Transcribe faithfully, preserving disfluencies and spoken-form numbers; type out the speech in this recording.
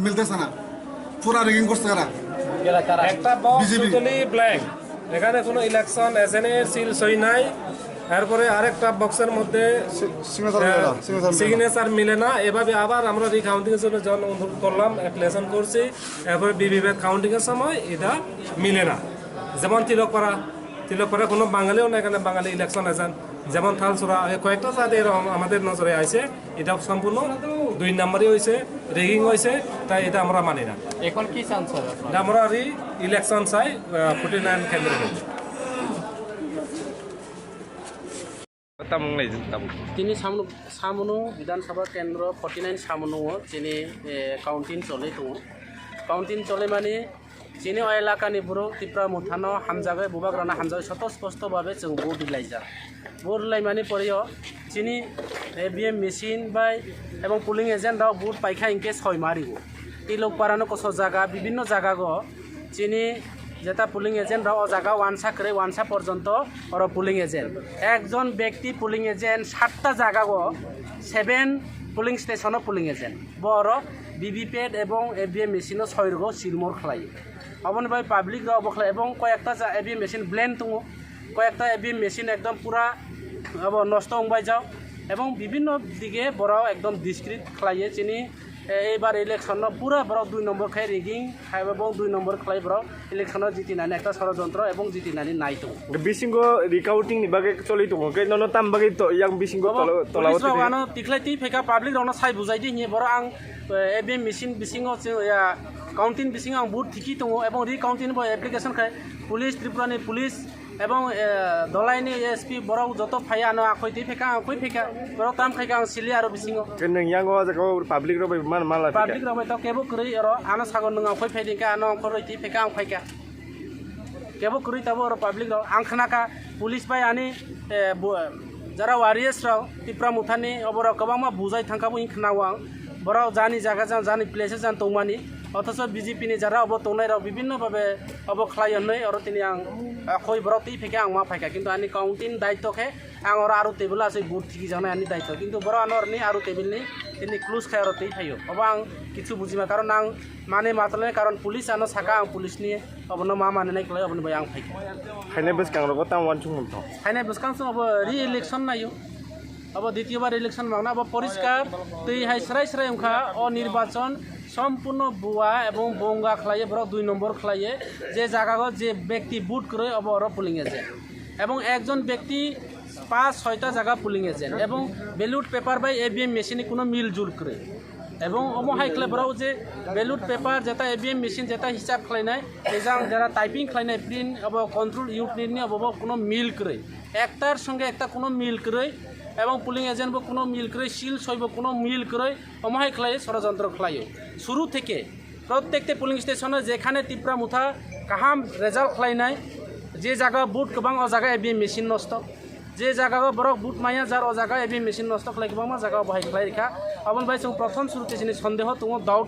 মিলতেছে না, পুরা রিগিং করছে এরা। একটা বক্স বিজেপি। Totally blank, এখানে কোনো ইলেকশন এজেন্টের সিল সই নাই। এরপরে আরেকটা বক্সের মধ্যে সিগনেচার মিলে না, সিগনেচার মিলে না। সিগনেচার মিলে না। এভাবে আবার আমরা রিকাউন্টিং এর জন্য জন অনুরোধ করলাম, অ্যাপ্লিকেশন করছি। এরপরে ভিভিপ্যাট কাউন্টিং এর সময় এটা মিলে না। যেমন তিলকপাড়া, তিলকপাড়া কোনো বাঙালিও না, এখানে বাঙালি ইলেকশন এজেন্ট। যেমন থালসুরা, এই কয়েকটা জায়গাতে এরকম আমাদের নজরে আইছে। এটা সম্পূর্ণ দুই নম্বরই হয়েছে, রিগিং হয়েছে, তাই এটা আমরা মানি না। এখন কি চান স্যার আপনারা? এটা আমরা রি ইলেকশন চাই, ফর্টি নাইন কেন্দ্রে। Tamung nai jin tamung. Tini Samnu, Samnu Bidhan Sabha Kendro forty nine Samnu o chini, eh, counting choli tongo. Counting choli mani chini o elaka ni borok Tipra Motha no hamjagwi, bubagra no hamjagwi soto sposto babe chwng vote rilaijak. Vote rilaimani pore o chini A V M machine bai ebong polling agent rok vote paikha hinkhe soi mario. Tilok para no koso jaga, bibinno jaga go chini jeta polling agent rok o jaga wansa kwrwi wansa porjonto oro polling agent. Ekjon bekti polling agent satta jaga go seven polling station o polling agent. Bo oro V V P A T ebong A V M machine o soi rwgo silmor khlai. Oboni bai public rok bo khlai ebong koi ekta ja A V M machine blen tongo, koi ekta A V M machine ekdom pura abo nosto wng bai jak ebong bibinno dige borok ekdom discreet khlai ye chini, eh, eibar election no pura borok dui nombor khai rigging khai ebong dui nombor khlai borok election no jitinani ekta sorojontro ebong jitinani nai tongo. Bisingo recounting ni bagwi choli tongo, khe nono tam bagwi to yang bisingo obo tola, tola police rok tini. Ano tikhlai twi phaikha, public rokno sai bujai di hinwi borok ang, eh, A V M machine bisingo chwng ya counting bisingo ang vote thiki tongo ebong recounting bo application khai police, Tripura ni police ebong, eh, Dholai ni S P borok joto phai ano akhoi twi phaikha, ang khoi phaikha, borok tam khaikha ang sili aro bisingo. Khe nwng yang o jaga o public rok bai man mala phaikha? Public rok bai to kebo kwrwi oro ano sago nwng ang khoi phai di khe ano ang khoroi twi phaikha ang phaikha. Kebo kwrwi tabuk oro public rok. Ang khnakha police bai ani, eh, bo-, jara warriors rok Tipra Motha ni oborok kwbangma bujai thangkha bo wng khna o ang. Borok jani jaga jan, jani place jan tongmani. Othocho B J P ni jara obo tongnai rok bibinno babe obo khlai hwnwi oro tini ang, ah, khoi borok twi phaikha ang ma phaikha. Kintu ani counting daitto khe ang oro aro table asoi vote thiki jaknai ani daitto. Kintu borok ano oroni aro table ni tini close khai oro twi phaio. Obo ang kichu bujima karon ang mane matolai karon police ano saka ang police ni Obono ma manwi nai kwlai, oboni bai ang phaikha. Hainai bwskang rogo tamo uansukmung tong? Hainai bwskang chwng obo re-election naio. Obo ditiyo bar election mangna, obo poriskar twi hai srai srai wngkha. O nirbachon sompurno bua ebong bonga khlaiye, borok dui nombor khlaiye. Je jagao je bekti vote kwrwi, obo oro polling agent. Ebong ekjon bekti pas soita jaga polling agent. Ebong ballot paper bai A V M machine ni kuno mil jul kwrwi. Ebong omo hai khlai borok je ballot paper jeta A V M machine jeta hisab khlainai, tejang jera typing khlainai print abo control unit ni abo bo kuno mil kwrwi. Ektar songe ekta kuno mil kwrwi. Ebong polling agent bo kuno mil kwrwi, seal soi bo kuno mil kwrwi. Omo hai khlai sorojontro khlaio. Suru theke prottekta polling station o jekhane Tipra Motha kaham result khlainai, je jaga vote kwbang o jaga A V M machine nosto. Je jaga o borok vote maya jar o jaga A V M machine nosto khlai kwbangma jaga o bahai khlai rikha. Aboni bai chwng prothom suru te chini sondeho tongo, doubt